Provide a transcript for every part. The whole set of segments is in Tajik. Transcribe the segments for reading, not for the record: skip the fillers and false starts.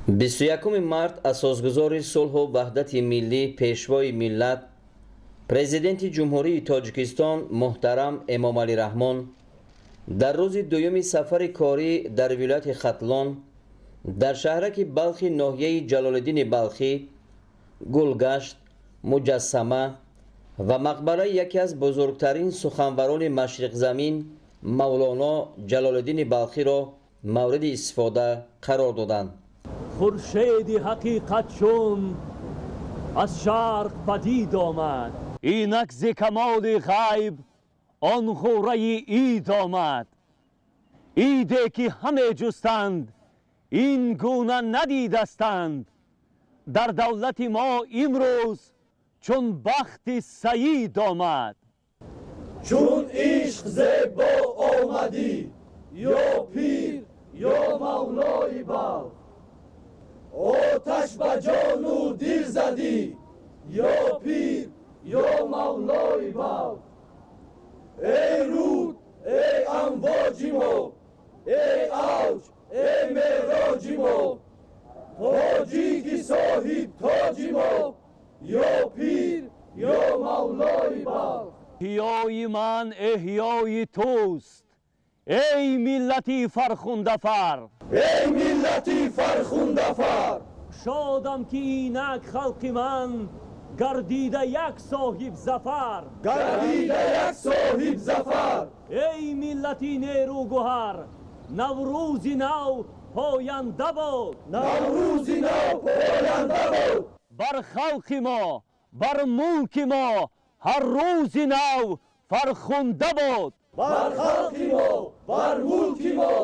21 март асосгузори сулҳу ваҳдати миллӣ, Пешвои миллат, Президенти Ҷумҳурии Тоҷикистон муҳтарам Эмомалӣ Раҳмон дар рӯзи дуюми сафари корӣ дар вилояти Хатлон дар шаҳраки Балхи ноҳияи Ҷалолиддини Балхӣ гулгашт, муҷассама ва мақбараи яке аз бузургтарин суханварони машриқзамин Мавлоно Ҷалолиддини Балхиро мавриди истифода қарор доданд. Хуршеди ҳақиқат чун аз шарқ падид омад, инак зи камоли ғайб он ғураи ид омад. Иде ки ҳаме ҷустанд, ин гуна надидастанд. Дар давлати мо имрӯз чун бахти саид омад. Чун ишқ зебо омадӣ, ё пир, ё мавлои Балх, оташ ба ҷону дил задӣ, ё пир, ё мавлои Балх. Эй руд, эй амвоҷи мо, эй авҷ, эй мероҷи мо, тоҷики соҳиб тоҷи мо, ё пир, ё мавлои Балх. Эҳёи ман эҳёи туст, эй миллати фархундафар. Эй миллати фархундафар. Шодам, ки инак халқи ман гардида як соҳиб зафар. Гардида як соҳиб зафар. Эй миллати нерӯгуҳар, Наврӯзи нав поянда бод. Наврӯзи нав поянда бод. Бар халқи мо, бар мулки мо ҳар рӯзи нав фархунда бод. Бар халқи мо, бар мулки мо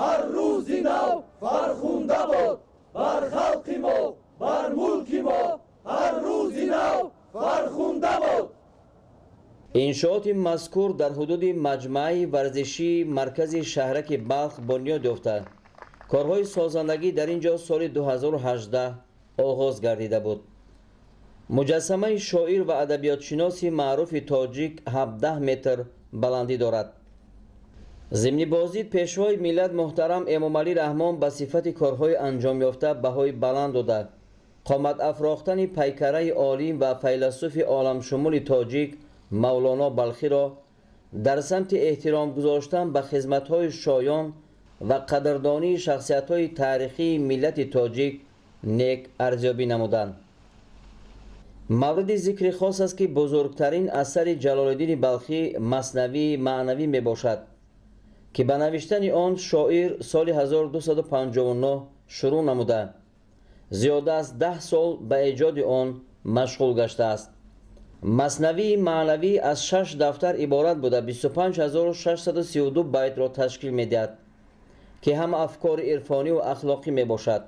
ҳар рӯзи нав фархунда бод. Бар халқи мо, бар мулки мо ҳар рӯзи нав фархунда бод. Иншооти мазкур дар ҳудуди маҷмӯаи варзишии маркази шаҳраки Балх бунёд ёфта, корҳои созандагӣ дар ин ҷо соли 2018 оғоз гардида буд. Муҷассамаи шоир ва адабиётшиноси маъруфи тоҷик 17 метр баландӣ дорад. Зимни боздид Пешвои миллат муҳтарам Эмомалӣ Раҳмон ба сифати корҳои анҷомёфта баҳои баланд дода, қомат афрохтани пайкараи олим ва файласуфи оламшумули тоҷик Мавлоно Балхиро дар самти эҳтиром гузоштан ба хизматҳои шоён ва қадрдонии шахсиятҳои таърихии миллати тоҷик нек арзёбӣ намуданд. Мавриди зикри хос аст, ки бузургтарин асари Ҷалолиддини Балхӣ Маснавии маънавӣ мебошад, ки ба навиштани он шоир соли 1259 шурӯъ намуда, зиёда аз 10 сол ба эҷоди он машғул гаштааст. Маснавии маънавӣ аз шаш дафтар иборат буда, 25632 байтро ташкил медиҳад, ки ҳам афкори ирфониву ахлоқӣ мебошад.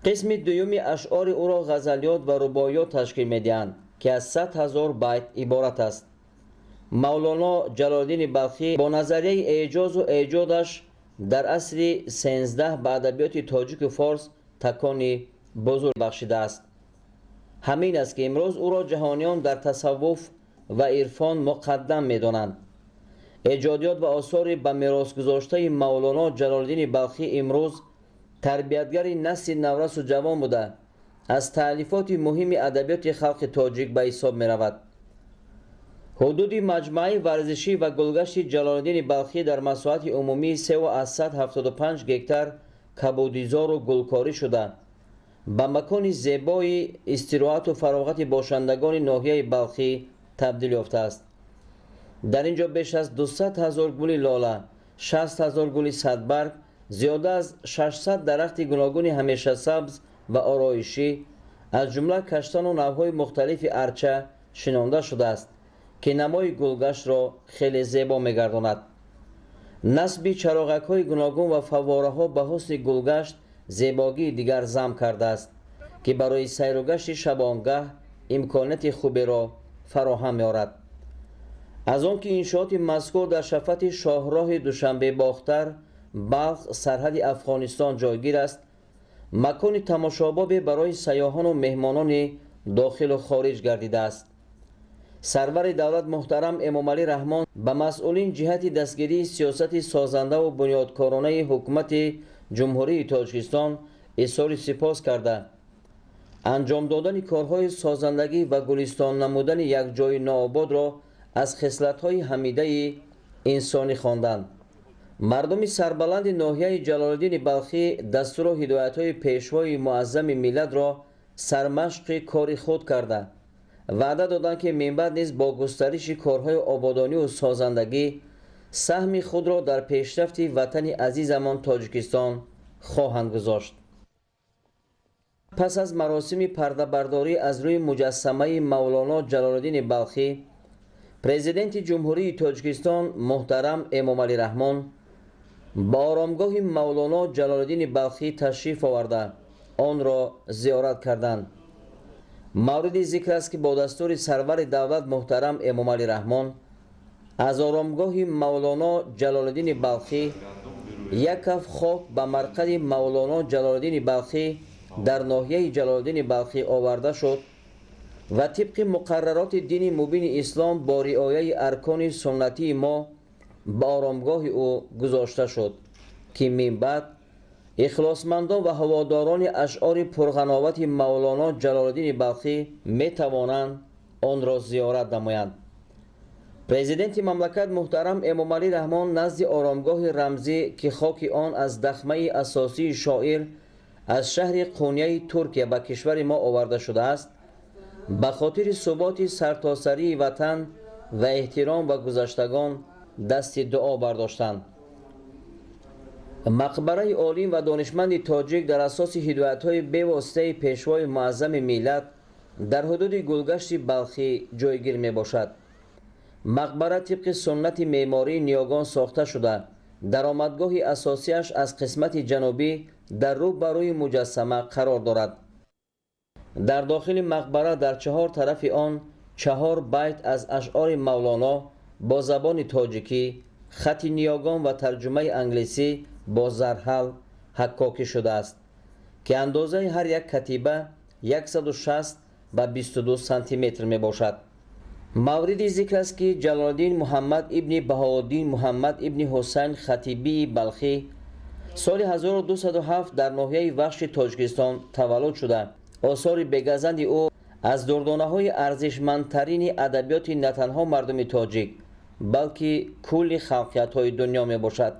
Қисми дуюми ашъори ӯро ғазалиёт ва рубоиёт ташкил медиҳанд, ки аз 100 000 байт иборат аст. Мавлоно Ҷалолиддини Балхӣ бо назарияи эъҷозу эҷодаш дар асри 13 ба адабиёти тоҷику форс такони бузург бахшидааст. Ҳамин аст, ки имрӯз ӯро ҷаҳониён дар тасаввуф ва ирфон муқаддам медонанд. Эҷодиёт ва осори ба меросгузоштаи Мавлоно Ҷалолиддини Балхӣ имрӯз тарбиятгари насли наврасу ҷавон буда, аз таълифоти муҳими адабиёти халқи тоҷик ба ҳисоб меравад. Ҳудуди маҷмӯаи варзишӣ ва гулгашти Ҷалолиддини Балхӣ дар масоҳати умумии 3,75 гектар кабудизору гулкорӣ шуда, ба макони зебои истироҳату фароғати бошандагони ноҳияи Балхӣ табдил ёфтааст. Дар ин ҷо беш аз 200 ҳазор гули лола, 60 ҳазор гули садбарг, зиёда аз 600 дарахти гуногуни ҳамешасабз ва ороишӣ, аз ҷумла каштану навъҳои мухталифи арча шинонда шудааст, ки намои гулгаштро хеле зебо мегардонад. Насби чароғакҳои гуногун ва фаввораҳо ба ҳусни гулгашт зебогии дигар зам кардааст, ки барои сайругашти шабонгаҳ имконияти хуберо фароҳам меорад. Аз он ки иншооти мазкур дар шафати шоҳроҳи Душанбе-Бохтар, Балх, сарҳади Афғонистон ҷойгир аст, макони тамошобобе барои сайёҳону меҳмонони дохилу хориҷ гардидааст. Сарвари давлат муҳтарам Эмомалӣ Раҳмон ба масъулин ҷиҳати дастгирии сиёсати созандаву бунёдкоронаи Ҳукумати Ҷумҳурии Тоҷикистон Изҳори сипос карда, анҷом додани корҳои созандагӣ ва гулистон намудани як ҷойи ноободро аз хислатҳои ҳамидаи инсонӣ хонданд. Мардуми сарбаланди ноҳияи Ҷалолиддини Балхӣ дастуру ҳидоятҳои Пешвои муаззами миллатро сармашқи кори худ карда, ваъда доданд, ки минбаъд низ бо густариши корҳои ободониву созандагӣ саҳми худро дар пешрафти ватани азизамон Тоҷикистон хоҳанд гузошт. Пас аз маросими пардабардорӣ аз рӯи муҷассамаи Мавлоно Ҷалолиддини Балхӣ, Президенти Ҷумҳурии Тоҷикистон муҳтарам Эмомалӣ Раҳмон ба оромгоҳи Мавлоно Ҷалолиддини Балхӣ ташриф оварда, онро зиёрат карданд. Мавриди зикр аст, ки бо дастури сарвари давлат муҳтарам Эмомалӣ Раҳмон аз оромгоҳи Мавлоно Ҷалолиддини Балхӣ як каф хок ба марқади Мавлоно Ҷалолиддини Балхӣ дар ноҳияи Ҷалолиддини Балхӣ оварда шуд ва тибқи муқаррароти дини мубини ислом бо риояи аркони суннатии мо ба оромгоҳи ӯ гузошта шуд, ки минбаъд ихлосмандон ва ҳаводорони ашъори пурғановати Мавлоно Ҷалолиддини Балхӣ метавонанд онро зиёрат намоянд. Президенти мамлакат муҳтарам Эмомалӣ Раҳмон назди оромгоҳи рамзӣ, ки хоки он аз дахмаи асосии шоир аз шаҳри Қуняи Туркия ба кишвари мо оварда шудааст, ба хотири суботи сартосарии ватан ва эҳтиром ба гузаштагон дасти дуо бардоштанд. Мақбараи олим ва донишманди тоҷик дар асоси ҳидоятҳои бевоситаи Пешвои муаззами миллат дар ҳудуди Гулгашти Балхӣ ҷойгир мебошад. Мақбара тибқи суннати меъмории ниёгон сохта шуда, даромадгоҳи асосиаш аз қисмати ҷанубӣ дар рӯ ба рӯи муҷассама қарор дорад. Дар дохили мақбара дар чаҳор тарафи он чаҳор байт аз ашъори Мавлоно бо забони тоҷикӣ, хати ниёгон ва тарҷумаи англисӣ бо зарҳал ҳаккокӣ шудааст, ки андозаи ҳар як катиба 160 ба 22 сантиметр мебошад. Мавриди зикр аст, ки Ҷалолиддин Муҳаммад ибни Баҳоуддин Муҳаммад ибни Ҳусайн Хатибии Балхӣ соли 1207 дар ноҳияи Вахши Тоҷикистон таваллуд шуда, осори бегазанди ӯ аз дурдонаҳои арзишмандтарини адабиёти на танҳо мардуми тоҷик, балки кулли халқиятҳои дунё мебошад.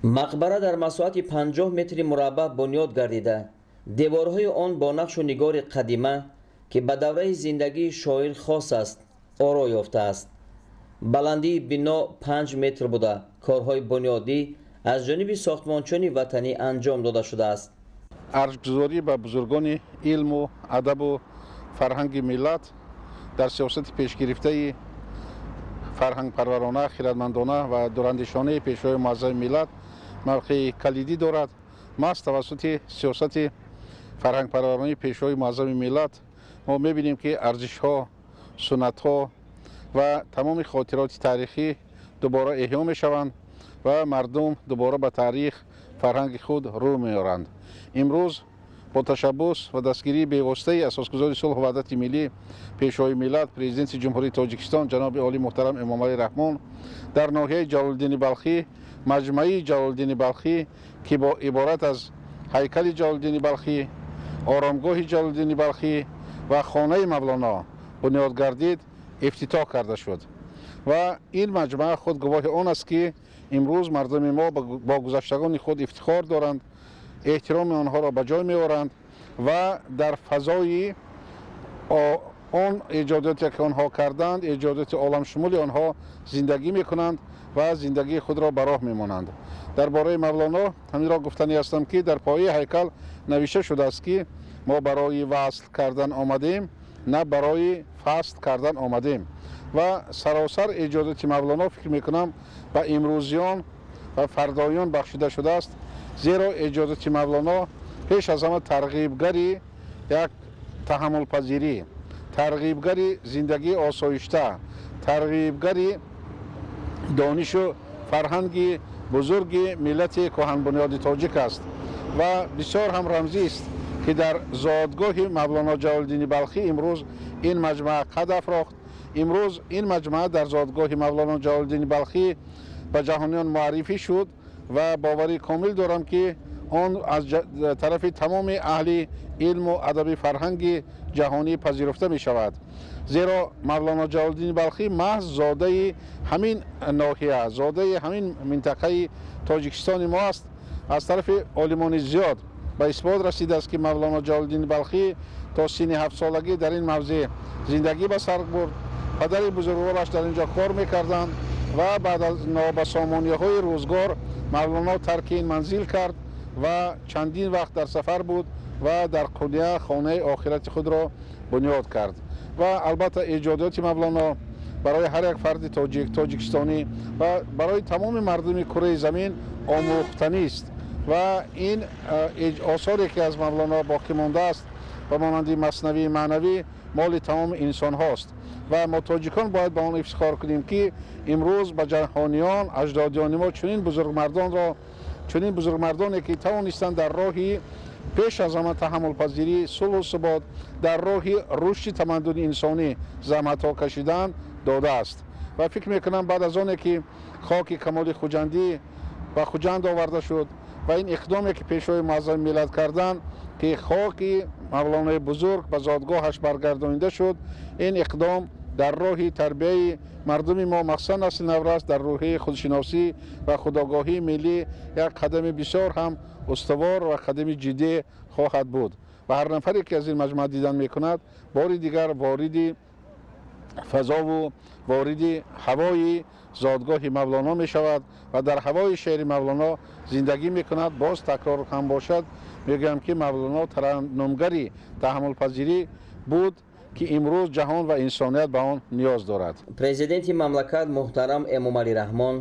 Мақбара дар масоҳати 50 метри мураббаъ бунёд гардида, деворҳои он бо нақшу нигори қадима, ки ба давраи зиндагии шоир хос аст, оро ёфтааст. Баландии бино 5 метр буда, корҳои бунёдӣ аз ҷониби сохтмончони ватанӣ анҷом дода шудааст. Арҷгузорӣ ба бузургони илму адабу фарҳанги миллат дар сиёсати пешгирифтаи фарҳангпарварона, хиратмандона ва дурандешонаи Пешвои муаззами миллат мавқеи калидӣ дорад. Маҳз тавассути сиёсати фарҳангпарваронаи Пешвои муаззами миллат мо мебинем, ки арзишҳо, суннатҳо ва тамоми хотироти таърихӣ дубора эҳё мешаванд ва мардум дубора ба таърих, фарҳанги худ рӯ меоранд. Имрӯз бо ташаббус ва дастгирии бевоситаи Асосгузори сулҳу ваҳдати миллӣ, Пешвои миллат, Президенти Ҷумҳурии Тоҷикистон ҷаноби олӣ муҳтарам Эмомалӣ Раҳмон дар ноҳияи Ҷалолиддини Балхӣ маҷмӯаи Ҷалолиддини Балхӣ, ки бо иборат аз ҳайкали Ҷалолиддини Балхӣ, оромгоҳи Ҷалолиддини Балхӣ ва хонаи Мавлоно бунёд гардид, ифтитоҳ карда шуд. Ва ин маҷмӯа худ гувоҳи он аст, ки имрӯз мардуми мо бо гузаштагони худ ифтихор доранд, эҳтироми онҳоро ба ҷой меоранд ва дар фазои он эҷодиёте, ки онҳо карданд, эҷодиёти оламшумули онҳо зиндагӣ мекунанд ва зиндагии худро ба роҳ мемонанд. Дар бораи Мавлоно ҳаминро гуфтанӣ ҳастам, ки дар пояи ҳайкал навишта шудааст, ки мо барои васл кардан омадем, на барои фасл кардан омадем. Ва саросар эҷодиёти Мавлоно, фикр мекунам, ба имрӯзиён ва фардоён бахшида шудааст, зеро эҷодиёти Мавлоно пеш аз ҳама тарғибгари як таҳаммулпазирӣ, тарғибгари зиндагии осоишта, тарғибгари донишу фарҳанги бузурги миллати кӯҳанбунёди тоҷик аст. Ва бисёр ҳам рамзист, ки дар зодгоҳи Мавлоно Ҷалолиддини Балхӣ имрӯз ин маҷмӯа қад афрохт. Имрӯз ин маҷмӯа дар зодгоҳи Мавлоно Ҷалолиддини Балхӣ ба ҷаҳониён муаррифӣ шуд ва боварӣ комил дорам, ки Он аз тарафи тамоми аҳли илму адаби фарҳанги ҷаҳонӣ пазируфта мешавад. Зеро Мавлоно Ҷалолиддини Балхӣ маҳз зодаи ҳамин ноҳия, зодаи ҳамин минтақаи Тоҷикистони мо аст. Аз тарафи олимони зиёд ба исбот расидааст, ки Мавлоно Ҷалолиддини Балхӣ то синни 7-солагӣ дар ин мавзеъ зиндагӣ ба сар бурд. Падари бузургвораш дар ин ҷо кор мекарданд ва баъд аз нобасомониҳои рӯзгор Мавлоно тарки ин манзил кард ва чандин вақт дар сафар буд ва дар Қуния хонаи охирати худро бунёд кард. Ва албатта, эҷодиёти Мавлоно барои ҳар як фарди тоҷик, тоҷикистонӣ ва барои тамоми мардуми кураи замин омӯхтанист. Ва ин осоре, ки аз Мавлоно боқӣ мондааст, ба монанди Маснавии маънавӣ, моли тамоми инсонҳост ва мо, тоҷикон, бояд ба он ифтихор кунем, ки имрӯз ба ҷаҳониён аҷдодиёни мо чунин бузургмардонро, чунин бузургмардоне, ки тавонистанд дар роҳи пеш аз ҳама таҳаммулпазирӣ, сулҳу субот, дар роҳи рушди тамаддуни инсонӣ заҳматҳо кашиданд, додааст. Ва фикр мекунам, баъд аз оне ки хоки Камоли Хуҷандӣ ба Хуҷанд оварда шуд ва ин иқдоме, ки Пешвои муаззами миллат карданд, ки хоки Мавлонои бузург ба зодгоҳаш баргардонида шуд, ин иқдом дар роҳи тарбияи мардуми мо, махсусан насли наврас, дар рӯҳияи худшиносӣ ва худогоҳии миллӣ як қадами бисёр ҳам устувор ва қадами ҷиддӣ хоҳад буд. Ва ҳар нафаре, ки аз ин маҷмӯа дидан мекунад, бори дигар вориди фазову вориди ҳавои зодгоҳи Мавлоно мешавад ва дар ҳавои шеъри Мавлоно зиндагӣ мекунад. Боз такрор ҳам бошад, мегӯям, ки Мавлоно тараннумгари таҳаммулпазирӣ буд, ки имрӯз ҷаҳон ва инсоният ба он ниёз дорад. Президенти мамлакат муҳтарам Эмомалӣ Раҳмон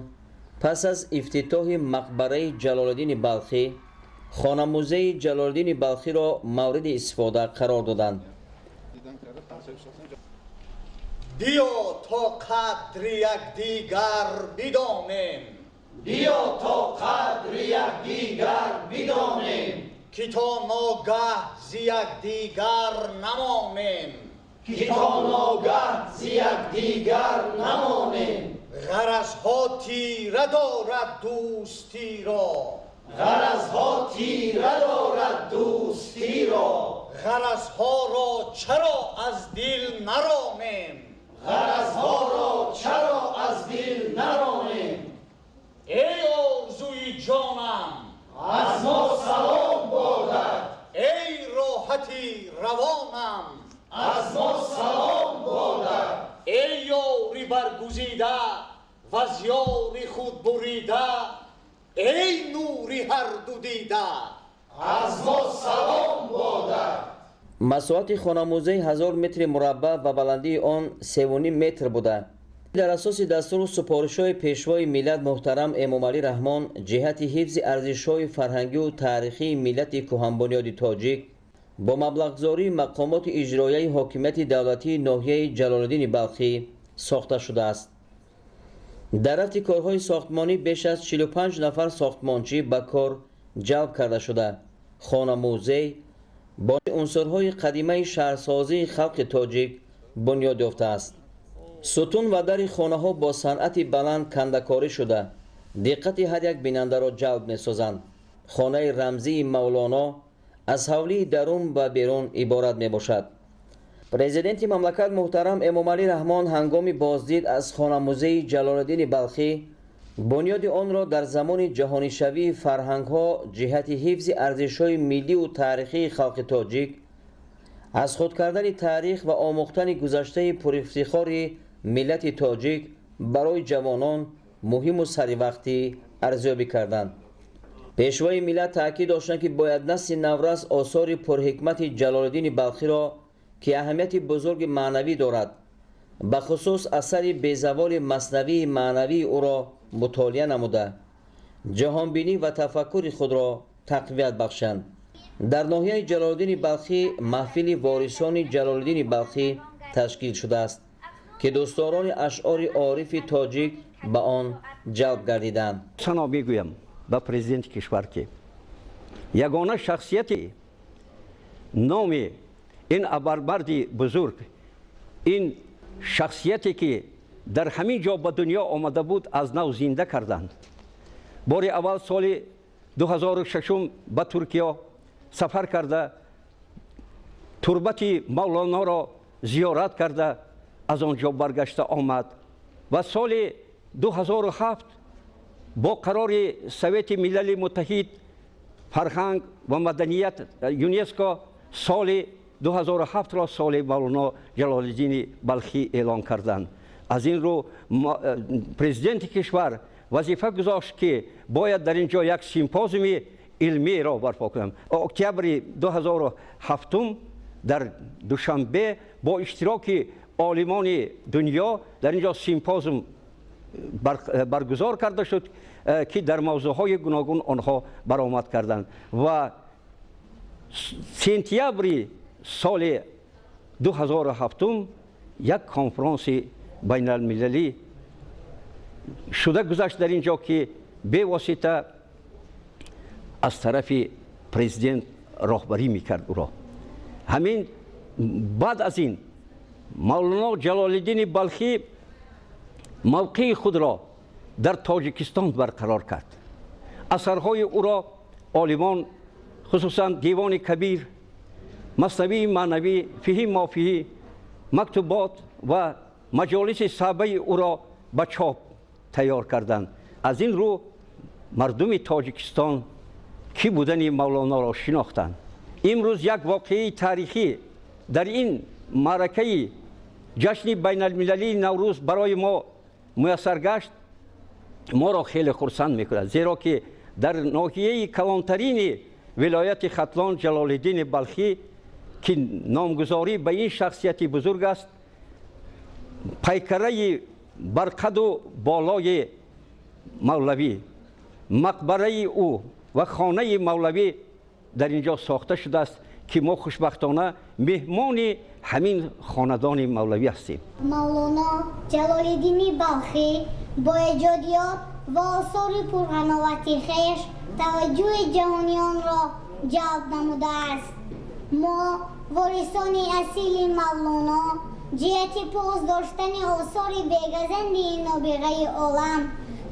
пас аз ифтитоҳи мақбараи Ҷалолиддини Балхӣ хонамузеи Ҷалолиддини Балхиро мавриди истифода қарор доданд. Биё, то қадри якдигар бидонем. Биё, то қадри якдигар бидонем. Ки то ногаҳ зи якдигар намонем. Ки то ногаҳ зи якдигар намонем. Ғаразҳо тира дорад дӯстиро. Ғаразҳо тира дорад дӯстиро. Ғаразҳоро чаро аз дил наронем? Ғаразҳоро чаро аз дил наронем? Эй орзуи ҷонам, аз мо салом бодат. Эй роҳати равонам, аз мо салом бодат. Эй ёри баргузида ва аз ёри худ бурида, эй нури ҳарду дида, аз мо салом бодат. Масоҳати хонамузей 1000 метри мураббаъ ва баландии он 3,5 метр буда, дар асоси дастуру супоришҳои Пешвои миллат муҳтарам Эмомалӣ Раҳмон ҷиҳати ҳифзи арзишҳои фарҳангию таърихии миллати кӯҳанбунёди тоҷик бо маблағгузории мақомоти иҷроияи ҳокимияти давлатии ноҳияи Ҷалолиддини Балхӣ сохта шудааст. Дар рафти корҳои сохтмонӣ беш аз 45 нафар сохтмончӣ ба кор ҷалб карда шуда, хонамузей бо унсурҳои қадимаи шаҳрсозии халқи тоҷик бунёд ёфтааст. Сутун ва дари хонаҳо бо санъати баланд кандакорӣ шуда, диққати ҳар як бинандаро ҷалб месозанд. Хонаи рамзии Мавлоно аз ҳавлии дарун ва берун иборат мебошад. Президенти мамлакат муҳтарам Эмомалӣ Раҳмон ҳангоми боздид аз хонамузеи Ҷалолиддини Балхӣ бунёди онро дар замони ҷаҳонишавии фарҳангҳо ҷиҳати ҳифзи арзишҳои миллию таърихии халқи тоҷик, аз худ кардани таърих ва омӯхтани гузаштаи пурифтихори миллати тоҷик барои ҷавонон муҳиму саривақтӣ арзёбӣ карданд. Пешвои миллат таъкид доштанд, ки бояд насли наврас осори пурҳикмати Ҷалолиддини Балхиро, ки аҳамияти бузурги маънавӣ дорад, бахусус асари безаволи Маснавии маънавии ӯро мутолиа намуда, ҷаҳонбинӣ ва тафаккури худро тақвият бахшанд. Дар ноҳияи Ҷалолиддини Балхӣ маҳфили ворисони Ҷалолиддини Балхӣ ташкил шудааст, ки дӯстдорони ашъори орифи тоҷик ба он ҷалб гардиданд. Сано мегӯям ба президенти кишвар, ки ягона шахсияти номи ин абармарди бузург, ин шахсияте, ки дар ҳамин ҷо ба дунё омада буд, аз нав зинда карданд. Бори аввал соли 2006 ба Туркия сафар карда, турбати Мавлоноро зиёрат карда, аз он ҷо баргашта омад ва соли 2007 бо қарори Совети Милали Муттаҳид фарҳанг ва маданият ЮНЕСКО соли 2007-ро соли Мавлоно Ҷалолиддини Балхӣ эълон карданд. Аз ин рӯ президенти кишвар вазифа гузошт, ки бояд дар ин ҷо як симпозиуми илмиро барпо кунам. Октябри 2007 дар Душанбе бо иштироки олимони дунё дар ин ҷо симпозиум баргузор карда шуд, ки дар мавзӯъҳои гуногун онҳо баромад карданд ва сентябри соли 2007 як конфронси байналмилалӣ шуда гузашт дар ин ҷо, ки бевосита аз тарафи президент роҳбарӣ мекард ӯро. Ҳамин баъд аз ин Мавлоно Ҷалолиддини Балхӣ мавқеи худро дар Тоҷикистон барқарор кард. Асарҳои ӯро олимон, хусусан Девони Кабир, Маснавии маънавӣ, Фиҳи мофиҳӣ, мактубот ва маҷолиси саъбаи ӯро ба чоп тайёр карданд. Аз ин рӯ мардуми Тоҷикистон кӣ будани Мавлоноро шинохтанд. Имрӯз як воқеаи таърихӣ дар ин маъракаи ҷашни байналмилалии Наврӯз барои мо муяссар гашт, моро хеле хурсанд мекунад, зеро ки дар ноҳияи калонтарини вилояти Хатлон Ҷалолиддини Балхӣ, ки номгузорӣ ба ин шахсияти бузург аст, пайкараи барқаду болои мавлавӣ, мақбараи ӯ ва хонаи мавлавӣ дар ин ҷо сохта шудааст, ки мо хушбахтона меҳмони ҳамин хонадони мавлавӣ ҳастем. Мавлоно Ҷалолиддини Балхӣ бо эҷодиёт ва осори пурғановати хеш таваҷҷӯҳи ҷаҳониёнро ҷалб намудааст. Мо ворисони асили Мавлоно ҷиҳати пос доштани осори бегазанди нобиғаи олам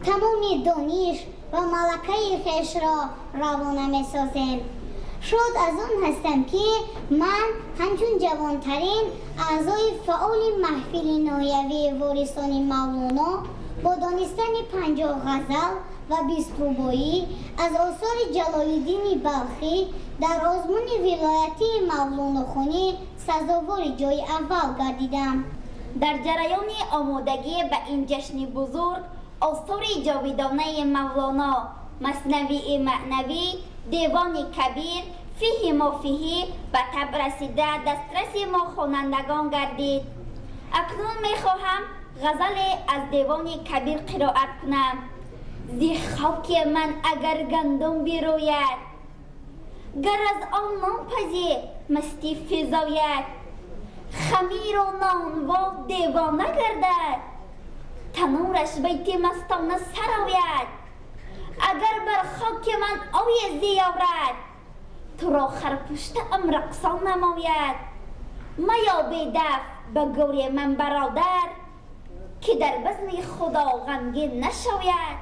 тамоми дониш ва малакаи хешро равона месозем. Шод аз он ҳастам, ки ман ҳамчун ҷавонтарин аъзои фаъоли маҳфили ноҳиявии ворисони Мавлоно бо донистани 50 ғазал ва 20 рубоӣ аз осори Ҷалолиддини Балхӣ дар озмуни вилоятии Мавлонохонӣ сазовори ҷои аввал гардидам. Дар ҷараёни омодагӣ ба ин ҷашни бузург осори ҷовидонаи Мавлоно, Маснавии маънавӣ, Девони Кабир, Фиҳи мофиҳӣ ба таб расида дастраси мо хонандагон гардид. Акнун мехоҳам ғазале аз Девони Кабир қироат кунам. Зи хоки ман агар гандум бирӯяд, гар аз он нон пазӣ мастӣ физояд, хамиру нонво девона гардад, танураш байти мастона сарояд. Агар бар хоки ман ои зиёрад, туро харпуштаам рақсон намояд. Мая бедаф ба гӯри ман бародар, ки дар базми худо ғамгин нашояд.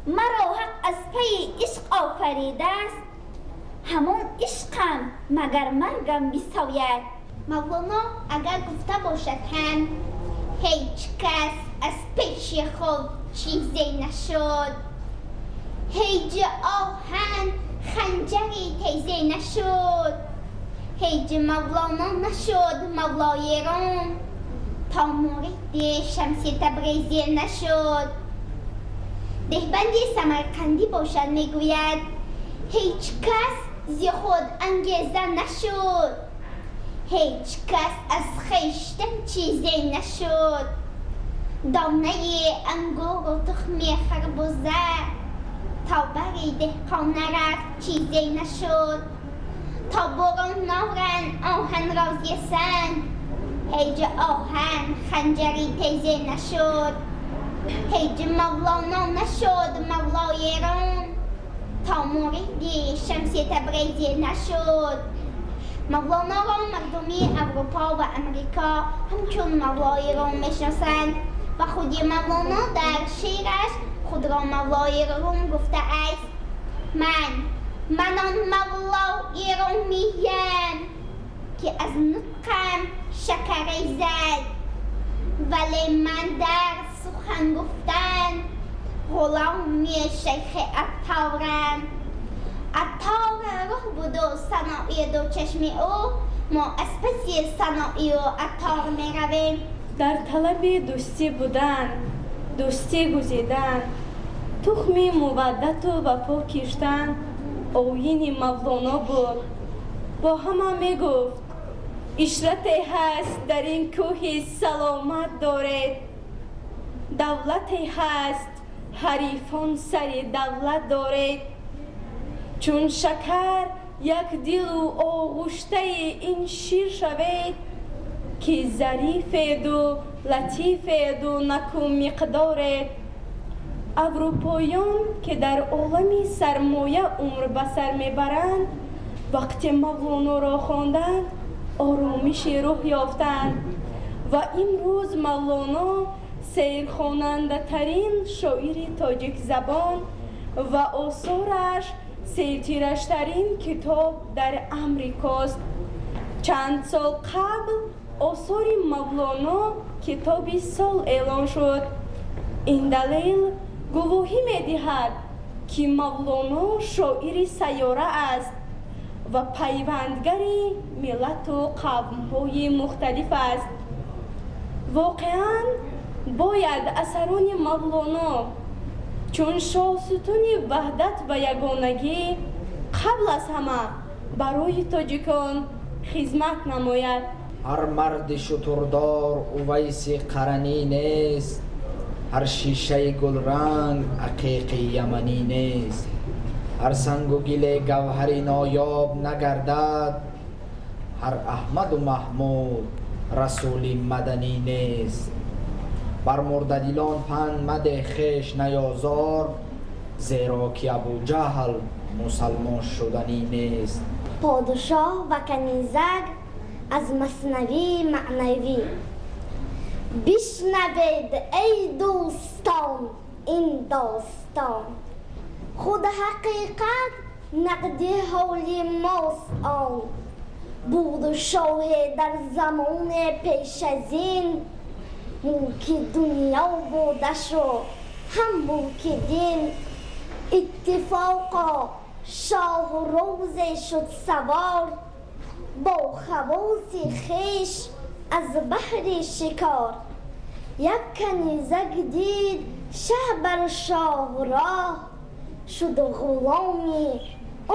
Маро ҳақ аз пайи ишқ офаридааст, ҳамон ишқам магар маргам бисояд. Мавлоно агар гуфта бошад ҳам, ҳеҷ кас аз пеши худ чизе нашуд, ҳеҷ оҳан ханҷари тезе нашуд, ҳеҷ Мавлоно нашуд мавлои Рум, то муриди Шамси Табрезӣ нашуд. Деҳбанди Самарқандӣ бошад мегӯяд, ҳеҷ кас зи худ ангеза нашуд, ҳеҷ кас аз хештан чизе нашуд. Донаи ангуру тухми харбуза то бари деҳқон нарафт чизе нашуд. То бурун норан оҳанро зи санг, ҳеҷ оҳан ханҷари тезе нашуд. Ҳеҷ Мавлоно нашуд мавлои Рум, то муриди Шамси Табрезӣ нашуд. Мавлоноро мардуми Аврупо ва Амрико ҳамчун мавлои Рум мешиносанд ва худи Мавлоно дар шеъраш худро мавлои Рум гуфтааст. Ман он Мавлои Румиям, ки аз нутқам шакар резад, вале ман дар сухан гуфтан ғуломи шайхи Атторам. Аттор рӯҳ буду Саноӣ ду чашми ӯ, мо аз паси Саноию Аттор меравем. Дар талаби дӯстӣ будан, дӯстӣ гузидан, тухми муваддату вафо киштан оини Мавлоно буд. Бо ҳама мегуфт: ишрате ҳаст дар ин кӯҳи саломат доред, давлате ҳаст ҳарифон сари давлат доред. Чун шакар як дилу оғуштаи ин шир шавед, ки зарифеду латифеду наку миқдоред. Аврупоён, ки дар олами сармоя умр ба сар мебаранд, вақте Мавлоноро хонданд, оромиши рӯҳ ёфтанд ва имрӯз Мавлоно серхонандатарин шоири тоҷикзабон ва осораш сертираштарин китоб дар Амрикост. Чанд сол қабл осори Мавлоно китоби сол эълон шуд. Ин далел гувоҳӣ медиҳад, ки Мавлоно шоири сайёра аст ва пайвандгари миллату қавмҳои мухталиф аст. Воқеан, бояд асарони Мавлоно чун шоҳсутуни ваҳдат ва ягонагӣ қабл аз ҳама барои тоҷикон хизмат намояд. Ҳар марди шутурдор Увайси Қаранӣ нест, ҳар шишаи гулранг ақиқи яманӣ нест, ҳар сангу гиле гавҳари ноёб нагардад, ҳар Аҳмаду Маҳмуд расули маданӣ нест. Бар мурдадилон панд мадеҳ, хеш наёзор, зеро ки Абуҷаҳл мусалмон шуданӣ нест. Подшоҳ ва канизак аз Маснавии Маънавӣ. Бишнавед, эй дӯстон, ин достон, худ ҳақиқат нақди ҳоли мост. Он буд шоҳе дар замоне пеш аз ин, мулки дунё будашу ҳам мулки дин. Иттифоқо шоҳ рӯзе шуд савор бо хавоси хеш аз баҳри шикор. Як канизак дид шаҳ бар шоҳроҳ, шуд ғуломи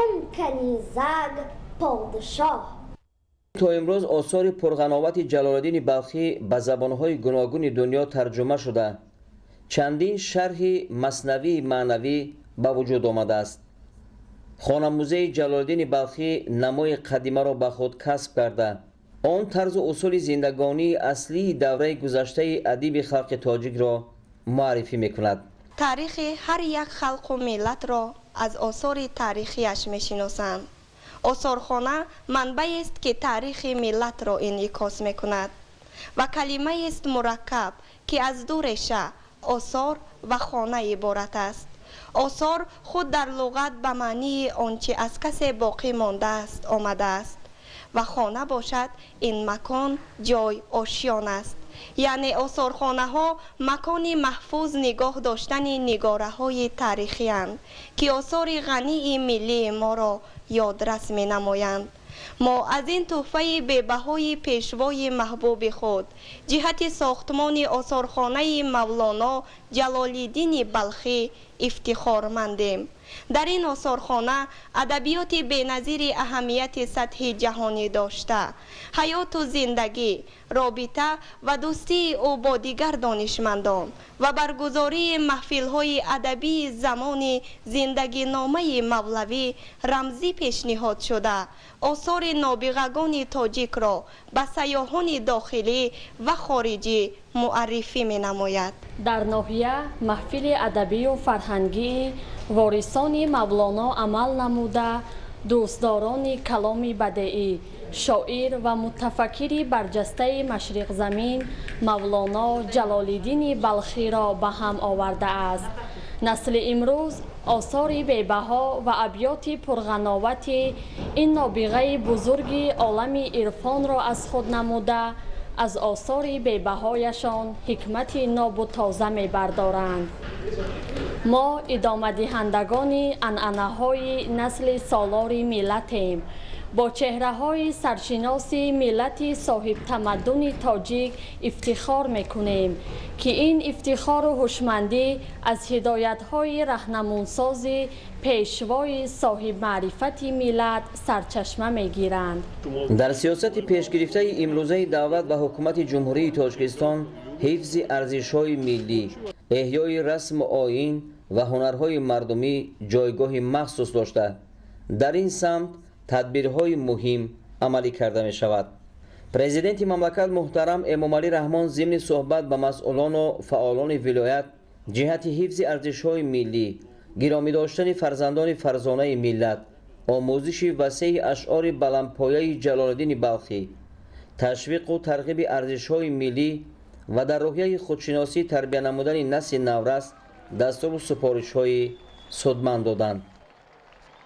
он канизак подшоҳ. То имрӯз осори пурғановати Ҷалолиддини Балхӣ ба забонҳои гуногуни дунё тарҷума шуда, чандин шарҳи Маснавии Маънавӣ ба вуҷуд омадааст. Хонамузеи Ҷалолиддини Балхӣ намои қадимаро ба худ касб карда, он тарзу усули зиндагонии аслии давраи гузаштаи адиби халқи тоҷикро муаррифӣ мекунад. Таърихи ҳар як халқу миллатро аз осори таърихиаш мешиносанд. Осорхона манбаест, ки таърихи миллатро инъикос мекунад, ва калимаест мураккаб, ки аз ду реша осор ва хона иборат аст. Осор худ дар луғат ба маънии он чи аз касе боқӣ мондааст омадааст ва хона бошад, ин макон, ҷой, ошён аст. Яъне осорхонаҳо макони маҳфуз нигоҳ доштани нигораҳои таърихиянд, ки осори ғании миллии моро ёдрас менамоянд. Мо аз ин тӯҳфаи бебаҳои пешвои маҳбуби худ ҷиҳати сохтмони осорхонаи Мавлоно Ҷалолиддини Балхӣ ифтихормандем. Дар ин осорхона адабиёти беназири аҳамияти сатҳи ҷаҳонӣ дошта, ҳаёту зиндагӣ, робита ва дӯстии ӯ бо дигар донишмандон ва баргузории маҳфилҳои адабии замони зиндагиномаи мавлавӣ рамзӣ пешниҳод шуда, осори нобиғагони тоҷикро ба сайёҳони дохилӣ ва хориҷӣ муаррифӣ менамояд. Дар ноҳия маҳфили адабию фарҳангии ворисони Мавлоно амал намуда, дӯстдорони каломи бадеӣ, шоир ва мутафаккири барҷастаи машриқзамин Мавлоно Ҷалолиддини Балхиро ба ҳам овардааст. Насли имрӯз Осори бебаҳо ва абёти пурғановати ин нобиғаи бузурги олами ирфонро аз худ намуда, аз осори бебаҳояшон ҳикмати нобу тоза мебардоранд. Мо идомадиҳандагони анъанаҳои насли солори миллатем. Бо чеҳраҳои саршиноси миллати соҳибтамаддуни тоҷик ифтихор мекунем, ки ин ифтихору ҳушмандӣ аз ҳидоятҳои раҳнамунсози пешвои соҳибмаърифати миллат сарчашма мегиранд. Дар сиёсати пешгирифтаи имрӯзаи давлат ва ҳукумати Ҷумҳурии Тоҷикистон ҳифзи арзишҳои миллӣ, эҳёи расму оин ва ҳунарҳои мардумӣ ҷойгоҳи махсус дошта, дар ин самт тадбирҳои муҳим амалӣ карда мешавад. Президенти мамлакат муҳтарам Эмомалӣ Раҳмон зимни суҳбат ба масъулону фаъолони вилоят ҷиҳати ҳифзи арзишҳои миллӣ, гиромӣ доштани фарзандони фарзонаи миллат, омӯзиши васеи ашъори баландпояи Ҷалолиддини Балхӣ, ташвиқу тарғиби арзишҳои миллӣ ва дар рӯҳияи худшиносӣ тарбия намудани насли наврас дастуру супоришҳои судманд доданд.